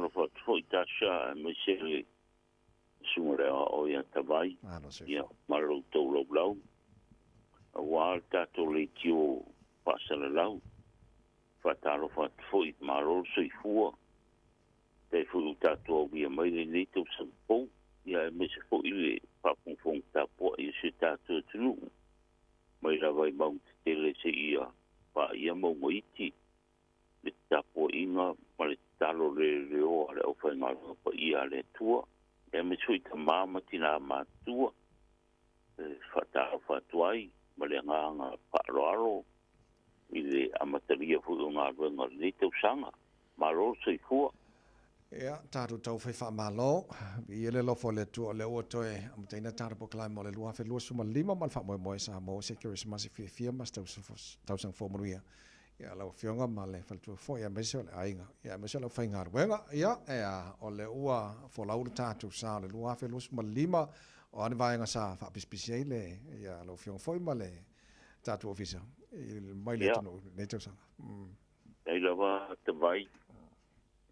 Faatalofa atu foi Tasha aemaise le susuga i le aoao ia Tavai, ia ma lo outou laulau aua le tatou leitio faasalalau. Faatalofa atu foi, malo le soifua, faafetai foi ua tatou aulia mai lenei tausaga fou, ia aemaise foi le faafogafoga tapuai a si o tatou atunuu mai lava i mauga tetele seia paia mauga iti, le tapuaiga ma le tatalo leleoa a le aufaigaluega paia a le Atua, aemaise foi tama ma tina matutua e faatalofa atu ai ma le agaga faaaloalo i le amatalia foi o galuega o lenei tausaga. Malo le soifua. Ia, tatou taufai faamalo. Viia le alofa o le Atua o lea ua toe amataina tatou polokalame mo le 2025 ma le faamoemoe sa maua se Kerisimasi fiafia ma se tausaga fou manuia ia lau Afioga ma le faletua foi aemaise o le aiga ia aemaise o le aufaigaluega. Ia, ea, o lea ua folau le tatou sa o le 2025, o a ni vaega sa faapisipisi ai le ia lau Afioga foi ma le tatou ofisa i mai le atunuu i lenei tausaga. Ai lava Tavai,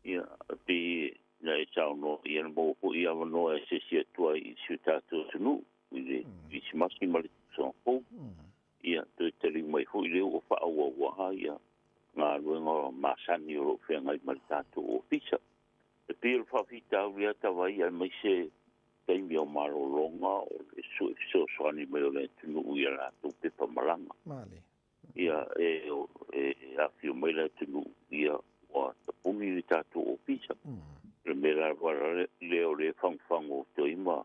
ia, pei na e saunoa, ia na maua foi avanoa e asiasi atu ai i si o tatou atunuu i le Kerisimasi ma le tausaga fou. Ia, toe taliu mai foi lea ua faaauauā ia galuega masani o lo o feagai ma le tatou ofisa. E pei o le faafitauli lava Tavai aemaise taimi o malologa o le sue fesoasoani mai o le atunuu i a latou pepa malaga. Ia, e afio mai le atunuu, ia, ua tapuni le tatou ofisa. O le mea lava lea o lea e fagufagu atu ai ma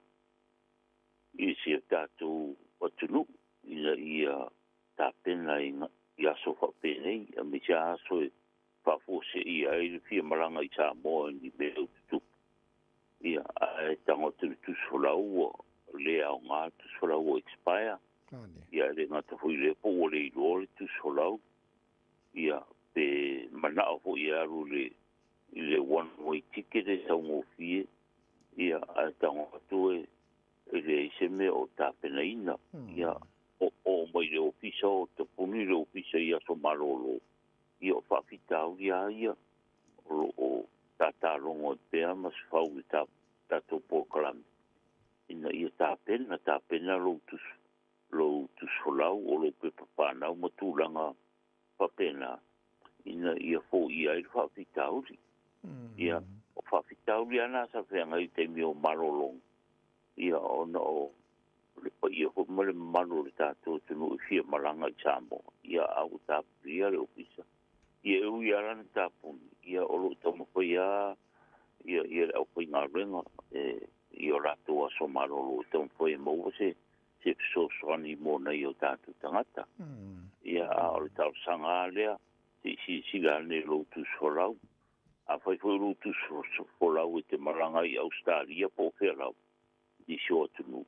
i si o tatou atunuu ina ia tapena i aso faapenei, aemaise lava aso e faafuaseia ai le fia malaga i Samoa i ni mea o tutupu. Ia, ae tago atu i le tusi folau ua le aoga le tusi folau ua expire. Ia, e le gata foi i lea po ua le iloa le tusi folau. Ia, pe manao foi e alu i le one way ticket e taugofie. Ia, ae tago atu e leai se mea o tapenaina. Ia, oo mai le ofisa o tapuni le ofisa i aso malolo. Ia, o faafitauli lava ia o lo o tatalogo ai pea ma sefau i tatou polokalame ina ia tapena, tapena lou tusi folau o lou pepa fanau ma tulaga faapena ina ia foia ai le faafitauli. Ia, o faafitauli lava na sa feagai i taimi o malologa, ia ona o le paia foi ma le mamalu o le tatou atunuu i fia malaga i Samoa, ia a ua tapunia le ofisa. Ia e ui lava na tapuni, ia o lo o taumafai lava ia le aufaigaluega i o latou aso malolo e taumafai e maua se fesoasoani mo nai o tatou tagata. Ia, a o le talosaga lava lea, se i silasila ane i lou tusi folau. Afai foi o lou tusi folau e te malaga i Ausetalia po o fea lava, nisi o atunuu,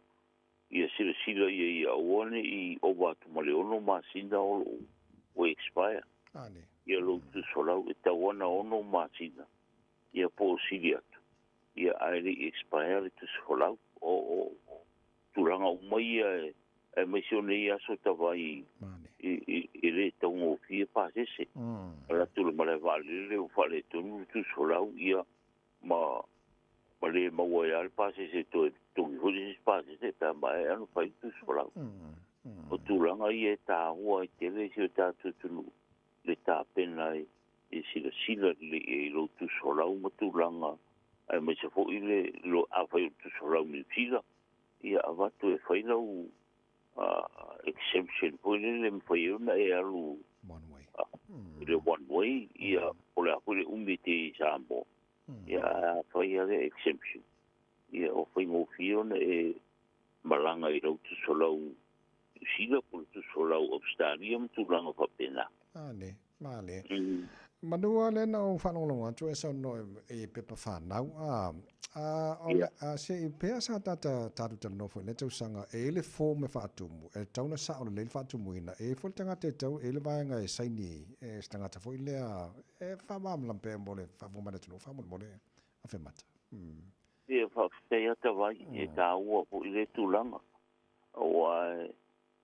ia silasila ia ia aua ne i ova atu ma le 6 masina o lou ua expire. Ia lou tusi folau e tatau lava ona 6 masina, ia po o sili atu, ia ae le i expire le tusi folau. O tulaga uma ia aemaise o nei aso Tavai i le taugofie pasese. Alu atu i le malae vaalele ua faaletonu le tusi folau, ia ma le maua ai lava le pasese toe totogi foi le isi pasese pe a maea ona fai le tusi folau. O tulaga ia e taua ai tele si o tatou atunuu le tapena e silasila lelei i lou tusi folau ma tulaga aemaise foi le afai o le tusi folau Niu Sila, ia avatu e fai lau exemption foi lele mafai ai ona e alu one way. I le one way, ia po o le a foi le umi e te i Samoa, ia a fai lava le exemption, ia o faigofie ona e malaga i lau tusi folau Niu Sila po o le tusi folau Ausetalia ma tulaga faapena. Male, male. Manu lea na ou faalogologo atu e saunoa i pepa fanau, o le se i pea sa tata tatou talanoa foi i lea tausaga, e i ai le form e faatumu, e tatau ona sao lelei le faatumuina, e i ai foi le tagata e tatau, e i ai le vaega e saini e se tagata foi lea e faamalamalama pea mo le faafofoga mai a le atunuu faamolemole Afemata. Ia, faafetai lava Tavai, e taua foi lea tulaga, aua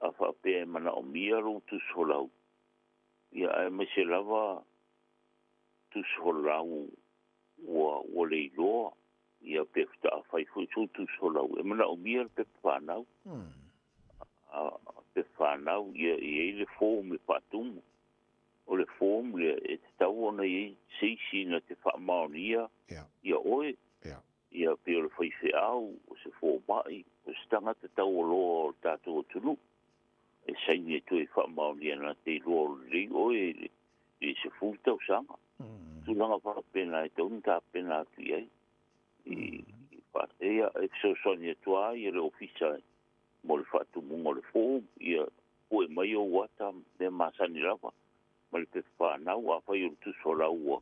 a faapea e manaomia lou tusi folau, ia aemaise lava tusi folau ua le iloa ia pe faatoa fai foi sou tusi folau e manaomia le pepa fanau. Pepa fanau ia e i ai le form e faatumu. O le form lea e tatau ona i ai se isi na te faamaonia ia oe. Ia pei o le faifeau, o se fomai, o se tagata taualoa o le tatou atunuu e saini atu ai e faamaonia na te iloa o lelei oe i le 10 tausaga. Tulaga faapena e tatau ona tapena atu i ai. Ia e fesoasoani atu lava le ofisa mo le faatumuga o le form, ia pue mai ou ata mea masani lava ma le pepa fanau. Afai o le tusi folau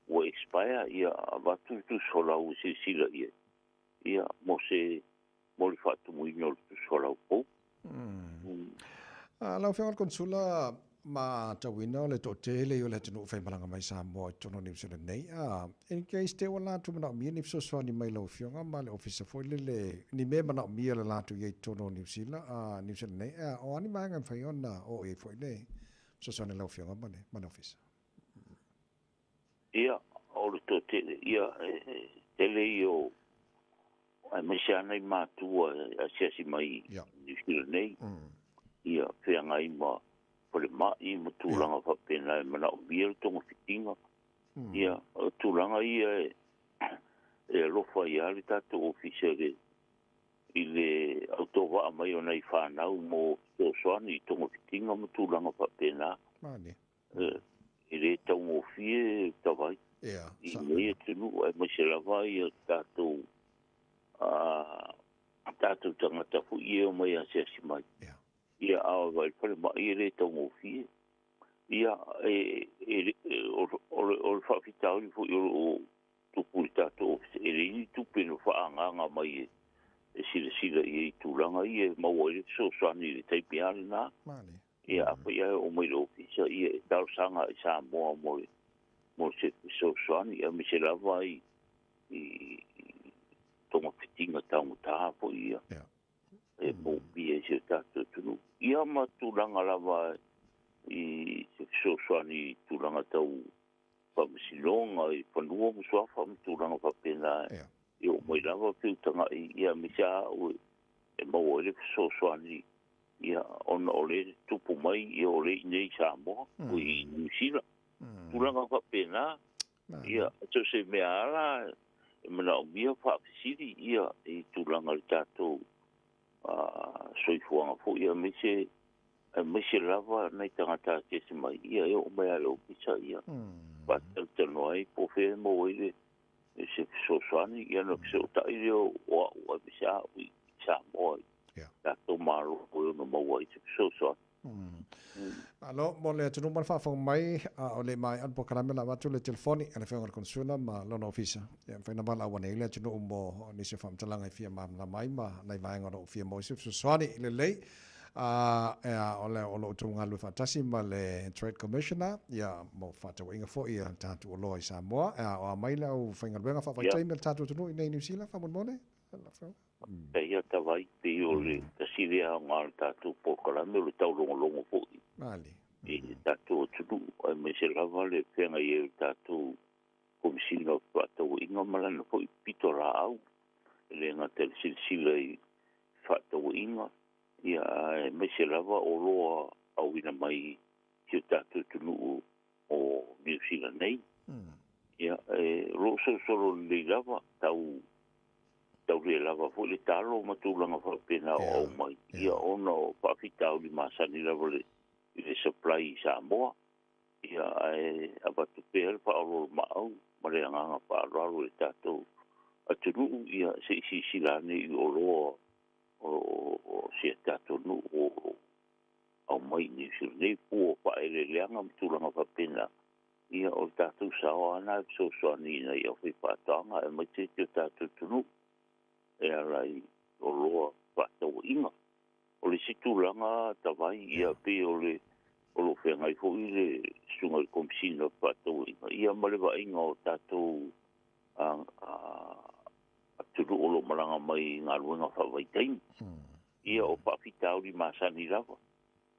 ua expire, ia avatu le tusi folau e silasila i ai ia mo se mo le faatumuina o le tusi folau fou. Lau Afioga i le Konesula, matauina o le toatele o le atunuu faimalaga mai Samoa i totonu o Niu Sila nei. In case te ua latou manaomia ni fesoasoani mai lau Afioga ma le ofisa foi lele, ni mea manaomia le latou i ai i totonu o Niu Sila, Niu Sila nei, o a ni vaega e mafai ona oo i ai foi le fesoasoani a lau Afioga ma le ofisa? Ia, o le toatele, ia, e tele ia o aemaise lava nai matua e asiasi mai i Niu Sila nei, ia feagai ma falemai ma tulaga faapena e manaomia le togafitiga. Ia, o tulaga ia e alofa ai lava le tatou ofisa i le autovaa mai o nai fanau mo fesoasoani i togafitiga ma tulaga faapena. E le taugofie tavai i lenei atunuu, aemaise lava ia tatou tatou tagata foi e o mai asiasi mai. Ia, a o le falemai e le taugofie. Ia, o le faafitauli foi o loo tupu i le tatou ofisa, e leai ni tupe na faaagaaga mai e silasila i ai i tulaga ia e maua ai le fesoasoani i le taimi lava lena. Ia, afai ae oo mai i le ofisa, ia e talosaga i Samoa mo se fesoasoani, aemaise lava i togafitiga taugata foi ia e moomia i si o tatou atunuu. Ia ma tulaga lava i se fesoasoani i tulaga tau faamasinoga i fanua ma suafa ma tulaga faapena e oo mai lava feutagai, ia aemaise lava au e maua ai le fesoasoani, ia ona o le tupu mai ia o le i inei i Samoa o i Niu Sila. Tulaga faapena, ia so se mea ala e manaomia faafesili ia i tulaga o le tatou soifuaga foi, aemaise lava nai tagata asiasi mai, ia e oo mai lava i le ofisa ia faatalatalanoa ai po o fea e maua ai le se fesoasoani, ia ona fesootai lea o au aemaise au i Samoa i tatou Malo e ono maua ai se fesoasoani. Malo mo le atunuu ma le faafofoga mai, a o le maea le polokalame o le a avatu le telefoni a le Afioga i le Konesula ma lona ofisa. Ia mafai ona valaau ane ai le atunuu mo nisi o faamatalaga e fia malamalama ai ma nai vaega o lo o fia maua ai se fesoasoani lelei. O lo o outou galulue faatasi ma le Trade Commissioner ia mo fefaatauaiga foi a tatou oloa i Samoa. O a mai le aufaigaluega faavaitaimi a le tatou atunuu i inei i Niu Sila faamolemole? Ia tavai, pei o le tasi lea aoga o le tatou polokalame o le taulogologo foi i le tatou atunuu, aemaise lava le feagai ai o le tatou Komesina o Fefaatauaiga ma lana foi pitolaau, e le gata i le silasila i fefaatauaiga, ia aemaise lava oloa auina mai si o tatou atunuu o Niu Sila nei. Ia, e o lo o solosolo lelei lava, tau tau le lava foi le talo ma tulaga faapena o aumai, ia ona o faafitauli masani lava le i le supply i Samoa. Ia ae avatu pea le faaoloolomaau ma le agaga faaaloalo i le tatou atunuu, ia se i silasila ane i oloa o si a tatou nuu o aumai i Niu Sila nei, fua o faaeleeleaga ma tulaga faapena. Ia o le tatou sao lava lena e fesoasoani ina ia aufaifaatoaga aemaise si o tatou atunuu e ala i oloa fefaatauaiga. O le isi tulaga tavai, ia pei o le o lo o feagai foi le susuga i le Komesina o Fefaatauaiga ia ma le vaaiga o tatou atunuu o lo o malaga mai i galuega faavaitaimi. Ia o faafitauli masani lava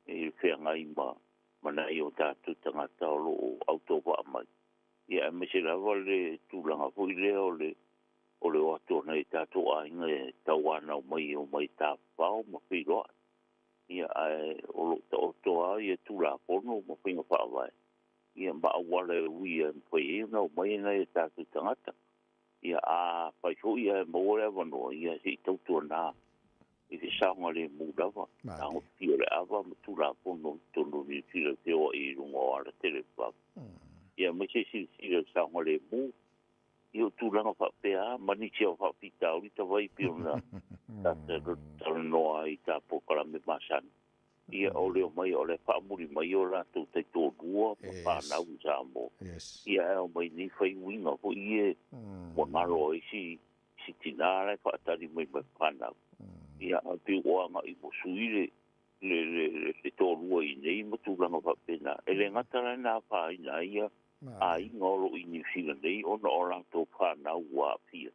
e feagai ma nai o tatou tagata o lo o autovaa mai. Ia aemaise lava le tulaga foi lea o le o atu o nai tatou aiga e tauanau mai e omai tafafao ma feiloai. Ia ae o loo taoto a ia Tulafono ma faiga faavae ia ma auala e ui e mafai ai ona omai nai o tatou tagata. Ia a fai foi ae maua le avanoa, ia se i tautuana i le saogalemu lava tagofia o le ava ma Tulafono i totonu o Niu Sila feoai i luga o alatele vave. Ia aemaise silasila i le saogalemu ia o tulaga faapea ma nisi o faafitauli tavai pei ona talanoa ai i ta polokalame masani. Ia o le omai o le faamuli mai o latou taitolua ma fanau i Samoa. Ia ae omai nei fai uiga foi ie ua galo ai si tinā la e faatali mai ma fanau. Ia a pei ua agai ua sui le toalua i nei ma tulaga faapena. E le gata la na afaina ai ia aiga o loo i Niu Sila nei ona o latou fanau ua aafia.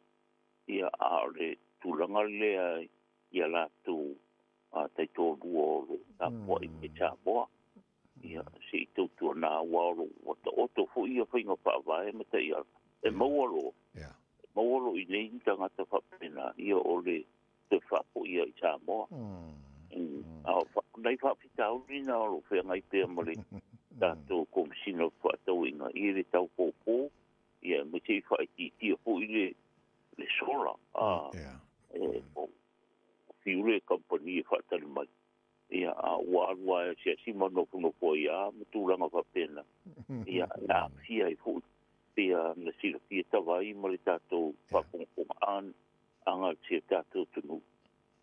Ia a o le tulaga lea ia latou taitolua o lo tapuai mai Samoa. Ia se i tautuana aua o lo ua taoto foi ia faiga faavae ma taiala. E maua loa, maua loa i nei ni tagata faapena, ia o le toe faafoia i Samoa. A o nai faafitauli na o lo o feagai pea ma le tatou Komesina o Fefaatauaiga i le tau fofo, ia aemaise i faaitiitia foi le sola e o fiu le kamupani e faatali mai. Ia a ua alu lava e asiasi ma nofonofo ai lava ma tulaga faapena. Ia e aafia ai foi pei ona silafia tavai ma le tatou faafogafoga aga si o tatou atunuu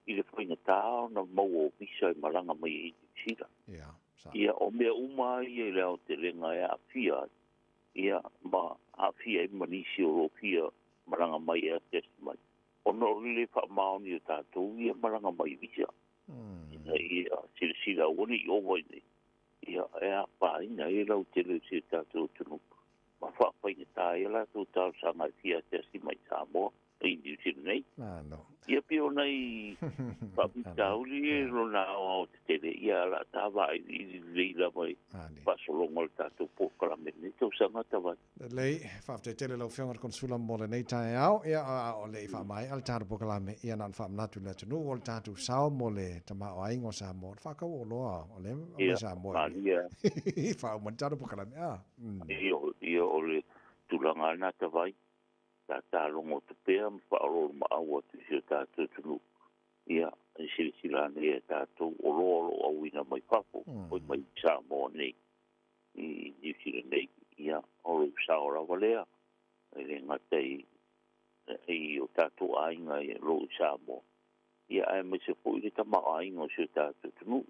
i le faigata ona maua o visa e malaga mai ai i Niu Sila. Ia o mea uma ia i le aotelega e aafia ai, ia ma aafia ai ma nisi o lo o fia malaga mai e asiasi mai, ona o le le faamaoni o tatou ia malaga mai visa. Ina ia silasila aua ne i ova i nei, ia e afaina ai lautele o si o tatou atunuu ma faafaigata ai a latou talosaga e fia asiasi mai Samoa i Niu Sila nei. Malo. Ia pei o nai faafitauli e lona aoaotetele ia o le a ta vailiili lelei lava i faasologa o le tatou polokalame i lenei tausaga tavai. Lelei, faafetai tele lau Afioga i le Konesula mo lenei taeao. Ia, a o le i faamaea le tatou polokalame, ia na ona faamanatu i le atunuu o le tatou sao mo le tamaoaiga o Samoa, o le faatau oloa o lea e aumai Samoa i faauma ai le tatou polokalame. Ia, o le tulaga lena tavai, sa talogo atu pea ma faaoloolomaau atu i si o tatou atunuu. Ia, e silasila ane e tatou oloa o lo o auina mai fafo, oi mai Samoa nei, i Niu Sila nei, ia, o lou sao lava lea, e le gata i o tatou aiga i lo o i Samoa, ia aemaise foi le tamaoaiga o si o tatou atunuu.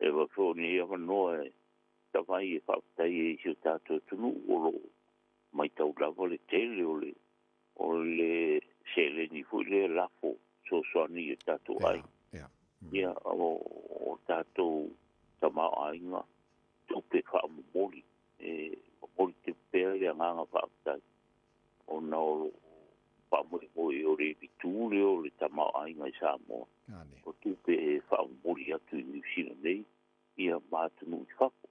E avea foi lenei avanoa e tavai e faafetai ai i si o tatou atunuu o lo o matau lava le tele o le seleni foi lea lafo fesoasoani i o tatou aiga. Ia, o tatou tamaoaiga tupe faamomoli, e momoli te pea le agaga faafetai ona o lo o faamoemoe o le ivitu lea o le tamaoaiga i Samoa. O tupe e faamomoli atu i Niu Sila nei ia ma atunuu i fafo.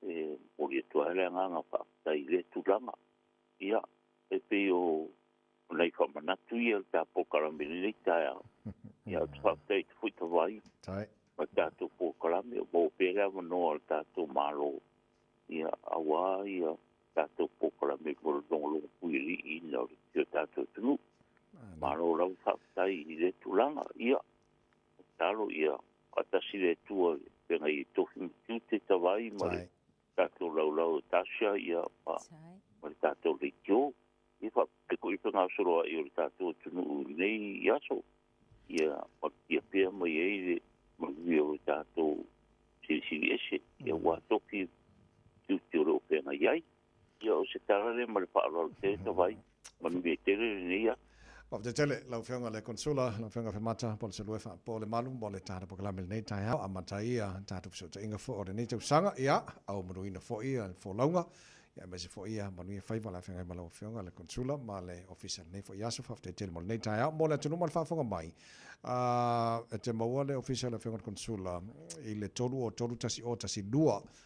E momoli atu ai le agaga faafetai i lea tulaga. Ia, e pei o nai faamanatu ia o le ta polokalame i lenei taeao. Ia, ou te faafetai atu foi tavai ma tatou polokalame o maua pea le avanoa o le tatou Malo, ia aua ia tatou polokalame mo le logologo puialiiina o si o tatou atunuu. Malo lava faafetai i lea tulaga. Ia, tatalo ia faatasi le Atua i feagai ai tofi ma tiute tavai ma le tatou laulau o Tasha ia ma le tatou leitio. Ia faapea foi fegasoloai o le tatou atunuu i lenei aso. Ia malutia pea mai ai le manuia o le tatou silisili ese. Ia ua tofi tiute o lo o feagai ai. Ia o se tala lea ma le faaaloalo tele tavai. Manuia tele lenei aso. Faafetai tele lau Afioga i le Konesula, lau Afioga Femata Palusalua faapopo le malu mo le tatou polokalame i lenei taeao. Amata ai ia tatou fesootaiga foi o lenei tausaga. Ia, aumanuina foi le folauga, ia aemaise foi ia manuia faiva o le a feagai ma lau Afioga i le Konesula ma le Ofisa i lenei foi aso. Faafetai tele mo lenei taeao. Mo le atunuu ma le faafofoga mai, e te maua le Ofisa o le Afioga i le Konesula i le 3 o 3 1 0 1 2.